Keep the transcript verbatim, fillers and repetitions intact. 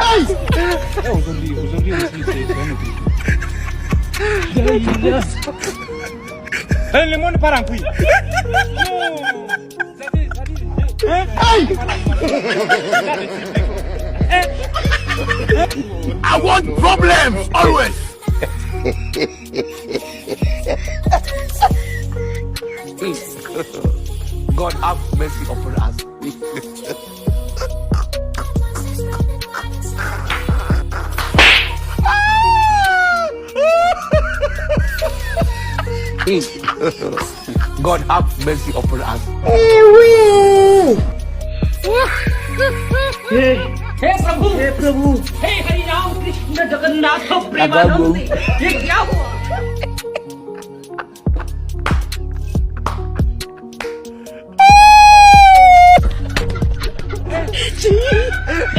Hey! Eh, aujourd'hui, aujourd'hui aussi, c'est un autre jour. Hey, le monde part en couille. Non. Hein? Hey! I want problems always. God have mercy upon us. God have mercy upon us. Hey, hey, Prabhu. Hey, Prabhu. Hey, Hari Ram Krishna Jagannath Premanande. Hey, kya hua?